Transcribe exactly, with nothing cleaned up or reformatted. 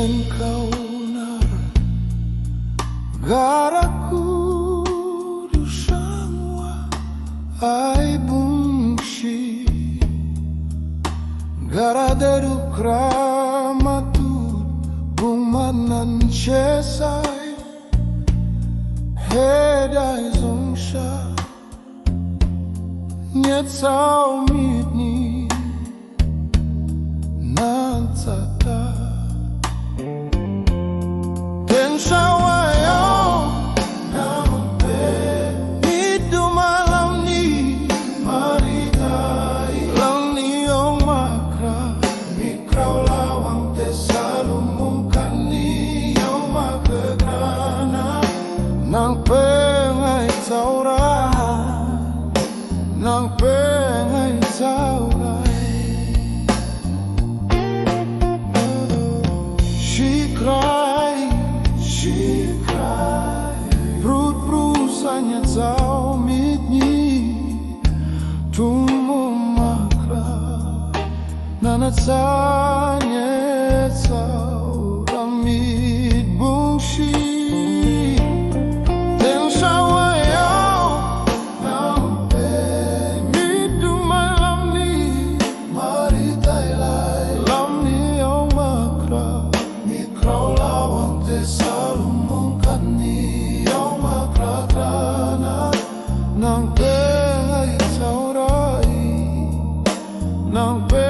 N kau na, gara hku du shang wa ai bung shi, gara de du hkra matut bung man nan she sai, he dai zung sha, nye tsau myit ni, nan tsa ta? Ten sha wa yawng, nang hpe myit dum ai lam ni, marit ai lam ni yawng mahkra, myit grau la wang hte sa lu mungkan ni yawng mahkra na, nang peng ai tsau ra, nang peng ai tsau rai. Shi hkrai, shi hkrai, brut bru sa nye tsau myit ni, htum mum mahkra, nan a tsa nye tsau ram myit bung shi. Ten sha wa yawng, nang hpe myit dum ai lam ni, marit ai lai lam ni yawng mahkra, myit grau la wang hte sa lu mungkan ni yawng mahkra hkra na, nang peng ai tsau ra i, nang peng